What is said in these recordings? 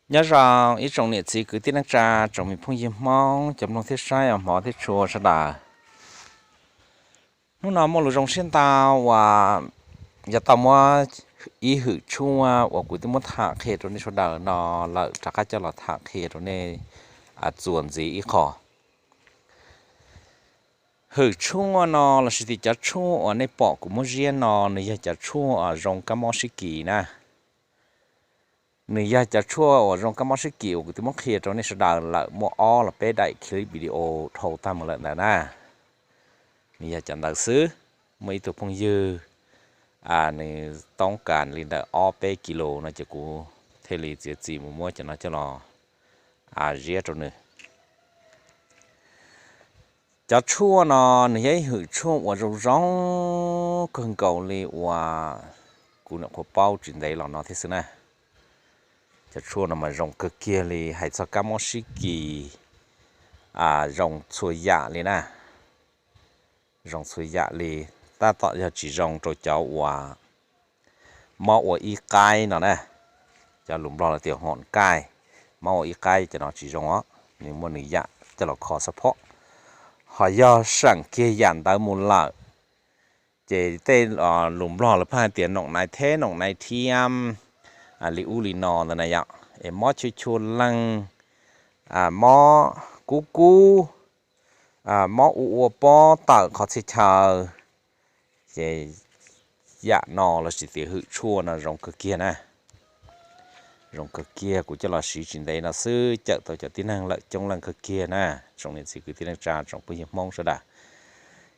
Nyob zoo ib tsoom niam txiv kwv tij neej tsa, tsoom me phooj ywg Hmoob cov mloog thiab saib os, hmov thiab tshua sawv daws. Hnub no muaj lus zoo siab ntau uas yog tau muab ib hwm tshuaj uas kuv twb muab tham qhia rau nej sawv daws no lawm rov qab coj los tham qhia rau nej txuas ntxiv ib qho. Hwm tshuaj no lossis tias cov tshuaj uas nej pom kuv muab ziab no nws yog cov tshuaj uas zoo kab mob sib kis na. Nws yog cov tshuaj uas zoo kab mob sib kis uas kuv twb muab qhia rau nej sawv daws lawm muaj ob los peb daim clip video dhau tag mus lawm ntawd na. Nws yog cov ntawd xwb. Muaj ib tug phooj ywg nws toob kas li ntawm ob peb kis lus no ces kuv thiaj li txiav txim mus muab cov no coj los ziab rau nws. Cov tshuaj no nws yog ib hwm tshuaj uas zoo zoo kawg nkaus li uas kuv nyuam qhuav paub tsis ntev los no thiab xwb na. Cov tshuaj no mas zoo kawg kiag li, hais txog kab mob sib kis zoo txhua yam li na. Zoo txhua yam li, tab tom yog tsis zoo rau cov uas mob ua ib qaib no na. Cov lus Nplog lawv tias hom kaij, mob ua ib qaib cov no tsis zoo os, nws muaj nws yam coj los kho xab phob. Ho yog seem kiag yam ntawd mus lawm ces tej lus Nplog lawv pheej hais tias noom naiv theb noom naiv thiab li ub li no ntawd na yom, es mob chua chua leeg, mob kub kub, mob ua ua pob tawm qhov txhia chaw. Ces yam no lossis tias hwm tshuaj no zoo kawg kiag na. Zoo kawg kiag, kuv coj los siv tsis ntev no xwb cawm tau cov tib neeg lawm coob leej kawg kiag na. Tsoom niam txiv kwv tij neej tsa, tsoom phooj ywg Hmoob sawv daws,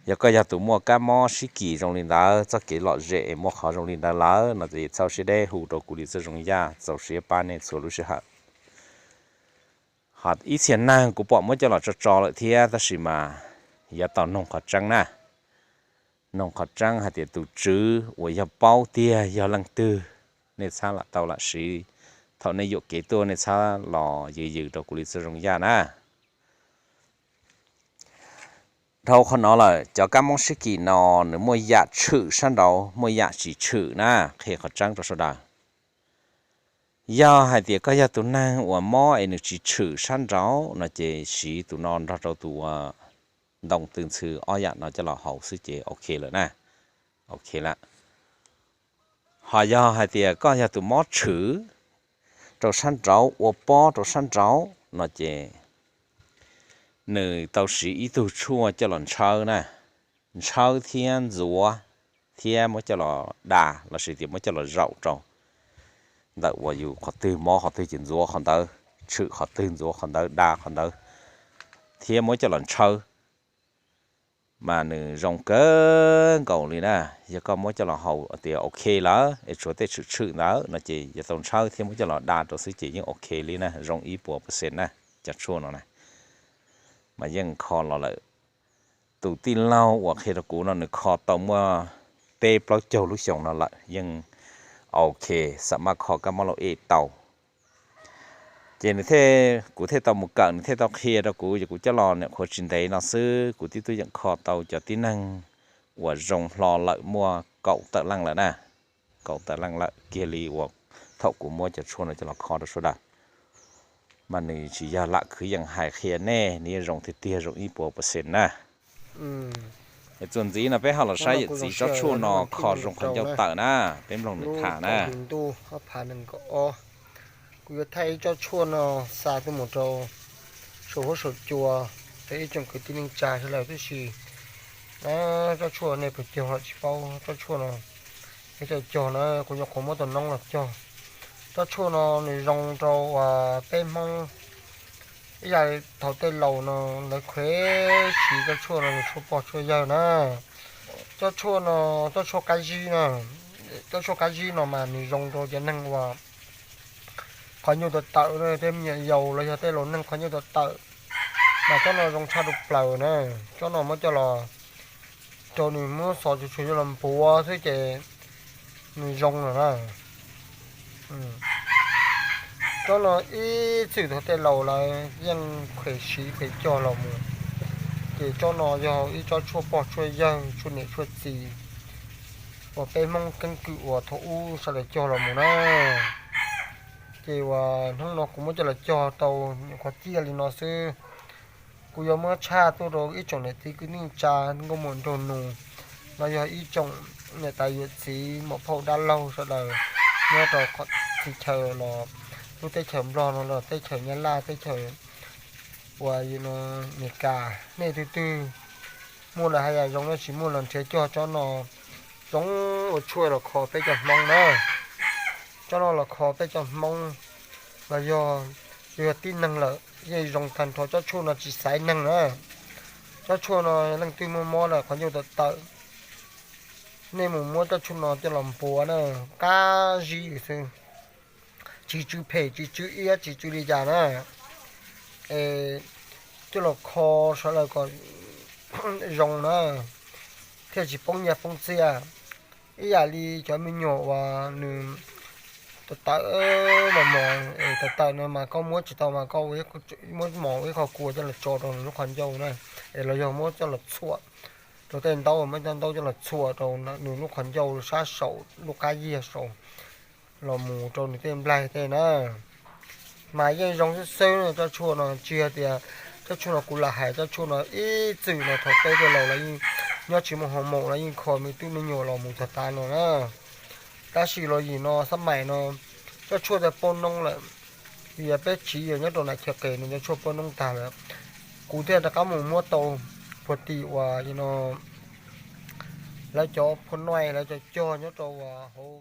yog koj yog tus muaj kab mob sib kis zoo li ntawd, txoj kev lom zem muaj qhov zoo li ntawd lawm no ces txhawb siab deb hu rau kuv li txoj zoo yaj, txaus siab pab nej txhua lub sij hawm. Ho ib txhia neeg kuv pom muab coj los tso tso lawm thiab, tab sis mas yuav tau noog qhov tseeb na. Noog qhov tseeb hais tias tus tswv uas yog paub tiag yog leej twg, nej txhab lam tau lam siv, thaum nej yuam kev tuaj nej txhab los yws yws rau kuv li txoj zoo yaj na. Dhau qhov no lawm, cov kab mob sib kis no nws muaj yam tshwm sab nraud, muaj yam tsis tshwm na, qhia qhov tseeb rau sawv daws. Yog hais tias koj yog tus neeg uas mob es nws tsis tshwm sab nraud no ces siv tus no nrog rau tus uas ntoo tw ntxhw ob yam no coj los haus xwb ces ok lawm na. Ok lawm. Ho yog hais tias koj yog tus mob tshwm rau sab nraud, ua pob rau sab nraud no ces nws tau siv ib tug tshuaj coj los ntshawb na, ntshawb thiab ntxuav, thiab muab coj los da lossis tias muab coj los zaum rau ntawm uas yus qhov twg mob qhov twg ces ntxuav qhov ntawd, tshwm qhov twg ntxuav qhov ntawd, da qhov ntawd, thiab muab coj los ntshawb. Mas nws zoo kawg nkaus li na. Yog koj muab coj los haus tias ok lawm es tshuav tej tshwm tshwm ntawd no ces yuav tau ntshawb thiab muab coj los da rau xwb ces yeej ok li na, zoo ib puas percent na. Cov tshuaj no na mas yeej kho los lawm. Tus tij laug uas qhia rau kuv no nws kho tau muaj peb plaub caug lub xyoo no lawm, yeej ok, xam maj kho kab mob lau ej tau. Ces nws thiaj, kuv thiaj tau mus kawm, nws thiaj tau qhia rau kuv, ces kuv coj los nyuam qhuav tsis ntev no xwb kuv twb tuaj yeem kho tau cov tib neeg uas zoo hlo lawm muaj kaum tawm leej lawm na. Kaum tawm leej lawm kiag li uas thaum kuv muab cov tshuaj no coj los kho rau sawv daws. Mas nws tsis yog lam khwv yees hais qhia nej, nws yeej zoo tiag tiag, zoo ib puas percent na. Txuas ntxiv no peb ho los saib yawm txiv tsob tshuaj no kho zoo qhov ncauj tawm na, peb mloog nws tham na. Kuv yuav thaij ib tsob tshuaj no xa tuaj mus rau saum huab saum cua rau ib tsoom kwv tij neej tsa sawv daws tib si. Tsob tshuaj nej puas cog los tsis paub, tsob tshuaj no yog cog cog na, kuv nyuam qhuav muab tus noob los cog. Tsob tshuaj no nws zoo rau peb Hmoob ib yam thaum tej laus no lawv khuv siv tsob tshuaj no, nws tshuaj pog tshuaj yawg na. Tsob tshuaj no, tsob tshuaj qab zib na, tsob tshuaj qab zib no mas nws zoo rau cov neeg uas qhov ncauj tawm tawm na, tej me nyuam yaus los yog tej laus neeg qhov ncauj tawm tawm, mas tsob no zoo tshaj dua plaws na. Tsob no muab coj los rau nws muab xov tsuag tsuag coj los npuav xwb ces nws zoo lawm na. Tsob no ib txwm thaum tej laus lawv yeej khuv siv khuv cog los mus, ces tsob no yog ib tsob tshuaj pog tshuaj yawg, tshuaj niam tshuaj txiv uas peb Hmoob keeb kwm uas thaum ub sawv daws cog los mus na. Ces uas hnub no kuv muab coj los cog tau qhov ciaj li no xwb. Kuv yuav muab tshaj tuaj rau ib tsoom niam txiv kwv tij neej tsa nkauj muam nraug nus, los yog ib tsoom niam tais yawm txiv muam phauj dab laug sawv daws nyob rau qhov txhia chaw los, lub teb chaws Nplog no los teb chaws Nyab Laj, teb chaws uas Amelikas, nej twg twg muaj lawm hais yam zoo, nej tsis muaj los nrhiav cog tsob no. Zoo ua tshuaj los kho peb cov Hmoob na. Tsob no los kho peb cov Hmoob, los yog, yog tib neeg lawm yeej zoo tag nrho. Tsob tshuaj no tsis xaiv neeg na. Tsob tshuaj no leej twg muaj mob lawm qhov ncauj tawm tawm, nej mus muab tsob tshuaj no coj los npuav na, qab zib xwb, tsis tsw phem, tsis tsw iab, tsis tsw li cas na. Es coj los kho sawv daws kom zoo na, thiaj tsis poob nyiaj poob txiaj. Ib yam li cov me nyuam uas nws tawm tawm mos mos, tawm tawm no mas koj muab tsis tau mas koj muab mos ua ib qho kua coj los tso rau nws lub qhov ncauj na, es los yog muab coj los txhuam rau tej ntaub, muab cov ntaub coj los txhuam rau nws lub qhov ncauj sab saum lub qab yiag saud los mus rau nws tej nplaig tej na. Mas yeej zoo xwb xwb tsob tshuaj no, tsis hais tias tsob tshuaj no kuv lam hais, tsob tshuaj no ib txwm no thaum peb tej laus los yeej nyob tsis muaj hoo maum los yeej kho me tub me nyuam los mus txog tav no na. Tab sis los yim no xab maim no tsob tshuaj tej poj noob lawm, vim yog peb tsiv yog nyob rau nram chaw qis no cov tshuaj poj noob tag lawm. Kuv thiaj rov qab mus muab tau puag tim uas no lawv cov phua nuj lawv cov cog nyob rau uas hauv